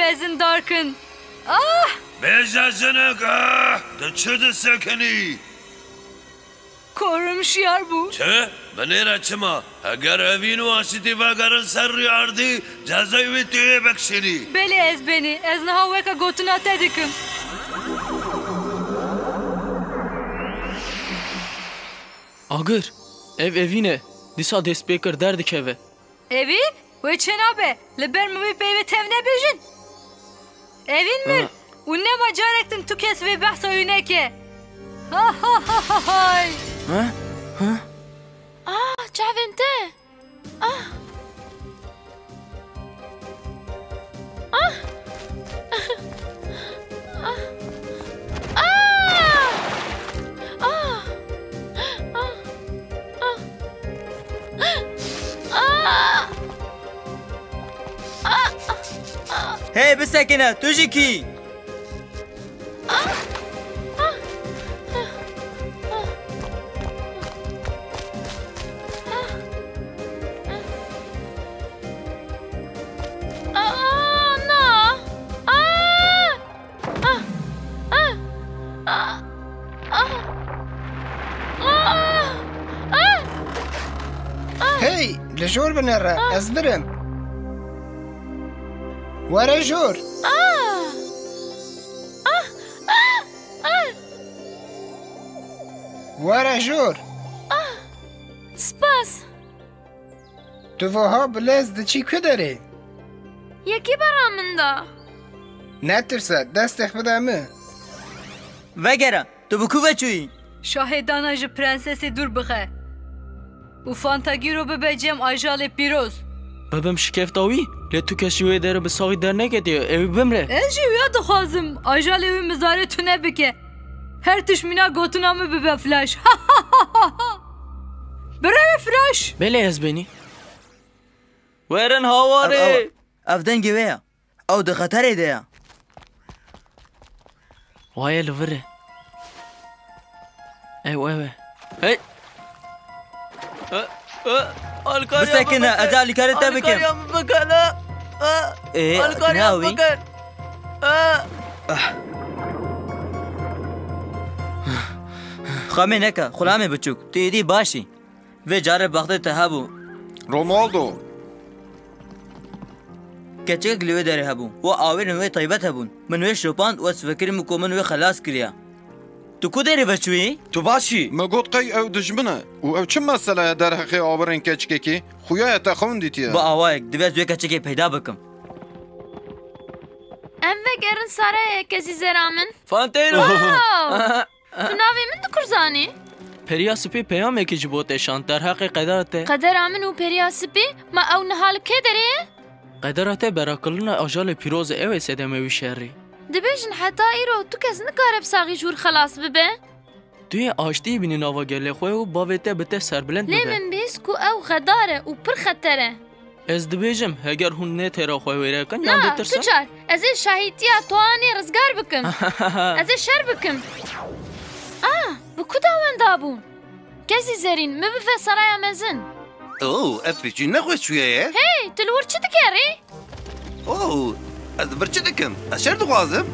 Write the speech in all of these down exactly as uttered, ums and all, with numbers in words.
Mezin darkin. Ah! Bêje jinik, ah! Tu çi disekinî? Korim şiyar bû. Çi? Binêre çima? Heger evîn û aşîtî vegerin ser rûyê erdî, cezayê wî tu yê bikişînî. Belê ez benî. Ez niha weke gotina te dikim. Agir, ev evîn e. Dîsa dest pê kir derdikeve. Evîn? Wê çênabe. Li ber min wî peyvê tev nebêjin. Evîn mir. Ha. Û nema carek din tu kes vê behsa wî neke. Ha, ha, ha, ha, hay. Ha? Ha? Ah, çavên te. Ah. Ah. Ah. Ah. Ah. Ah. Ah. Ah. Ah. Ah. Hey, bisekine, tu jî kî? Hey, li jor binêre, ez vir im. Were jor. Ah! Ah! Ah! Ah! Were jor. Ah! Spas. Tu wiha bi lez diçî ku derê? Yekî bera min da. Netirse, destê xwe bide min. Vegere. Tu bi ku ve çûyî? Şahê dana ji prensesê dûr bixe û Fantagîro bibe cem ajalê pîroz. Bibim şikefta wî, lê tu kes ji wê derê bi saxî derneketiye, ew ê bimre. Ez jî wîya dixwazim, ajalê wî mizarê tune bike. Her tişt mîna gotina min bibe flaş. Bireve flaş! Belê ez benî. Werin hawarê! Ev, ev, ev dengê wê ye. Ew di xeterê de ye. Waye li vir e. Ew ew e. Hey! E, e, alkariya Bisekine, min bikin. Ez alîkarê te bikim. Alkariya min bikin, e, e. Ê, alkariya min bikin. E. Xemê neke, xulamê biçûk. Tu êdî baş î. Vê carê bextê te hebû. Romualdo. Keçikek li wê derê hebû. Û awêrên wê taybet hebûn. Min wê şopand û ez fikirîm ku min wê xelas kiriye. Tu ku derê veçûyî? Tu baş î? Me got qey ew dijmin e. Û ew çi mesele ye derheqê awirên keçikekî? Xuya ye te xewn dîtiye. Bi awayek, divê ez wê keçikê peyda bikim. Em vegerin saraya kezî zera min. Fanteyro! Wow! Tu navê min dikur zanî? Periya Spî peyamekî ji bo te şand derheqê qedera te. Qedera min û Periya Spî? Ma ew niha li kê derê ye? Qedera te berakirina ajalê pîroz e, ew ê sedemê wî şerî. Dibêjin heta îro tu kes nikare bi saxî ji wir xelas bibe? Tu yê aştiyê bînî nava gelê xwe û bavê te bi te serbilind bibe. Lê min bihîst ku ew xedar e û pir xeter e. Ez dibêjim, heger hûn ne têra xwe wêre kin, yan Na, ditirsin? Tu car, ez ê şahîtiya Toanê rizgar bikim. Ez ê şer bikim. Ah, bi ku da wenda bûn? Kezî zerîn, min bive saraya mezin. Oo, ev pêçî ne xweş çûye ye? Hey, tu li wir çi dikerî? Oo, ez li vir çi dikim? Ez şer dixwazim.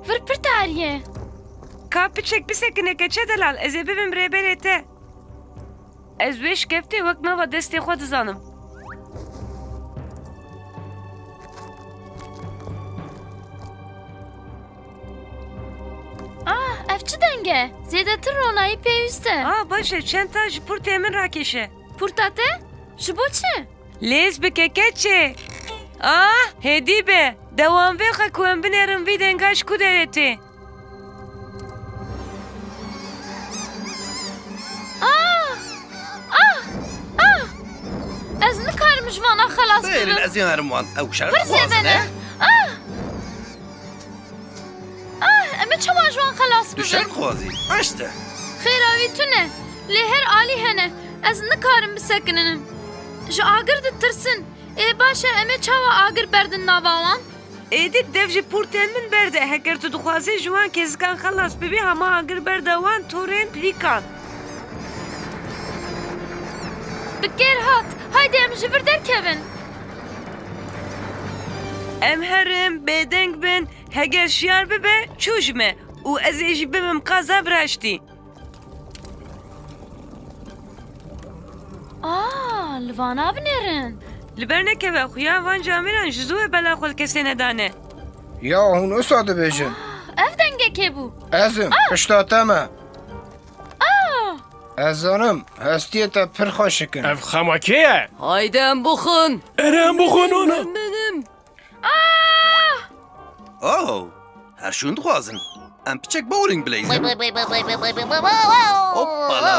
Vir pir tarî ye. Ka piçek bisekine keçe delal, ez ê bibim rêberê te. Ez wê şikeftê wek nava destê xwe dizanim. Ah, ev çi deng e? Zêdetir ronahî pêwîst e. Ah, baş e, çend ta ji pûrtê min rakêşe. Pûrta te? Ji bo çi? Lêz bike keçê. Ah, hêdî be. Dewam vê xwe ku em binêrin vî denga ji ku derê tê. Ah! Ah! Ah! Ez nikarim ji vana xelas bibim. Bêrin, ez ê herim wan. Ew şer dixwazin, ne? Ah! Ah, em ê çawa ji wan xelas bibin? Tu şer dixwazî? Raşt e. Xêra wî tune. Lê her alî hene. Ez nikarim bisekininim. Ji agir ditirsin. Ê baş e, em ê çawa agir berdin nava wan? Êdî dev ji pûrtên min berde. Heger tu dixwazî ji wan kezikan xelas bibî, hema agir berde wan torên pirîkan. Bi kêr hat. Haydi em ji vir derkevin. Em herin, bêdeng bin. Heger şiyar bibe, çû ji me. Û ez ê jî bibim qaza bi raştî. Aa, li vana binêrin. Li ber nekeve, xuya van camêran ji zû ve bela xwe li kesê nedane. Ya hûn wisa dibêjin? Ah, ev dengekê bû. Ez im, Ah! Pişta te me. Ah! Ez zanim, hestiyê te pir xweşik in. Ev xema kê ye? Haydi em bixwin. Ere em bixwin ona. Min, min, min. Ah! Oh, her şûn dixwazin. Em piçek bowling bileyzin. Hoppala.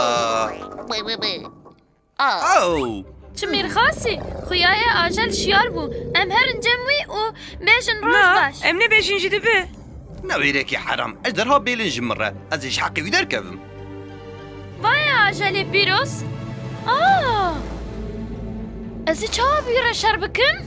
Ah. Oh. Çi mîrxasî, xuya ye ajel şiyar bû. Em herin cem wî û bêjin roj Na, baş. Em nebêjin jî dibe. Ne wêrekî heram. Ez derha bêlin ji min re. Ez ê ji heqê wî derkevim. Vay ajelê pîroz. Ah! Ez ê çawa bi wî re şer bikim?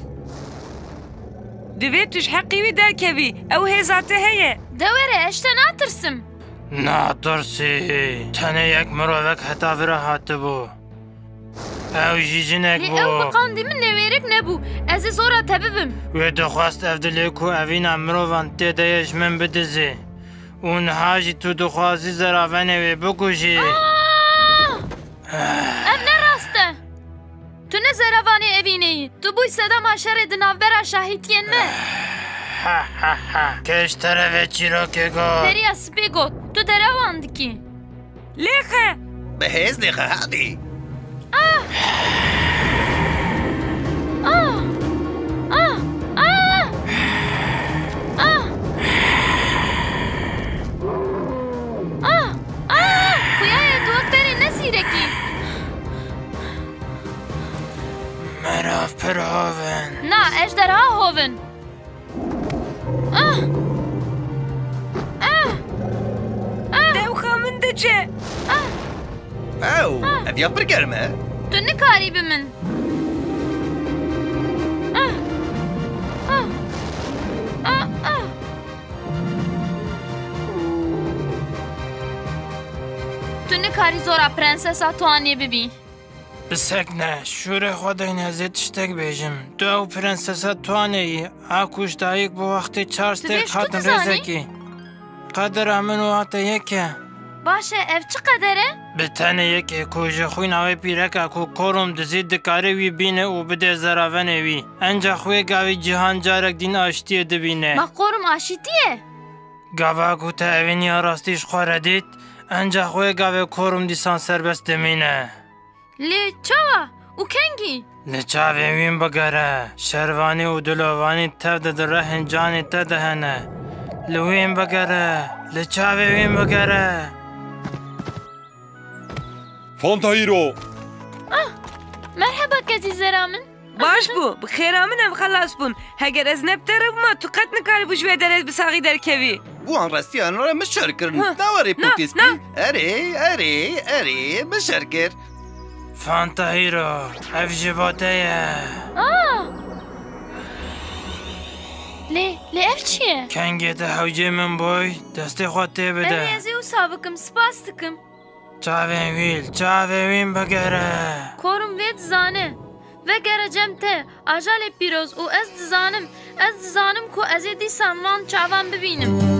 Divê tu ji heqê wî derkevî. Ew hêza te heye. De were, ez ji te natirsim. Natirsî. Tenê yek mirovek heta vira hatibû. Ew jî jinek Lê bû. Ew bi qandî min newêrik nebû. Ez ê zora te bibim. Wê dixwest ev dilê ku evîna mirovan tê de ye ji min bidizê. Û niha jî tu dixwazî zeravenê wê bikujî. Ah! Ev ne rast e. Tu ne zeravanê evînê yî. Tu bûy sedema şerê di navbera şahîtiyên me. Ha, ha, ha. Kê ji te re vê çîrokê got? Periya spî got. Tu derewan dikî. Lêxe! Bi hêz lêxe, hadi! Ah! Ah! Ah! Ah! Ah! Ah! Ah! Xuya ye, tu wek berê ne zîrekî. Merav pir hov in. Na, ejderha hov in. Ah! Ah! Ah! Dewxa min diçe. Ah! Ew, Ah! ev ya pir germ e. Tu nikarî bi min. Ah! Ah! Ah! Ah! Tu nikarî zora prensesa Tuanê bibî. Bisekne, şûrê xwe deyne, ez ê tiştek bêjim. Tu ew prensesa Tuanê yî, a ku ji dayik bû wextê çar stêrk hatin rêzekî. Qedera min û wa te yek e. Baş e, ev çi qeder e? Bi tenê yekê ku ji xwîna wê pîreka ku Korum dizî dikare wî bîne û bidê zeravenê wî. Encax wê gavî cîhan carek dîn aştiyê dibîne. Ma Korum aşîtî ye? Gava ku te evîniya rastî ji xwe re dît, encax wê gavê Korum dîsan serbest dimîne. Lê çawa û kengî? Li çavên wîn bigere, şervanî û dilovanî tev de di rehên canê te de hene. Li wîn bigere, li çavên wîn bigere. Fanta Hîro! Ah! Merheba kezî zera min. Baş bû, bi xêra min em xelas bûn. Heger ez ne bi te re bûma, tu qet nikaribû ji wê derê bi saxî derkevî. Bi wan restiyan re min şer kirin. Hah, ne were na, pûtê spî. Na. Erê, erê, erê, min şer kir. Fanta Hîro, ev ji bo te ye. Ah! Lê, lê ev çi ye? Kengê te hewcê min boy, destê xwe tê bide. Erê, ez ê wisa bikim, spas dikim. Çavên wî, li çavên wî bigere. Korum vê dizane. Vegere cem te, ajalê pîroz û ez dizanim, ez dizanim ku ez ê dîsan van çavan bibînim.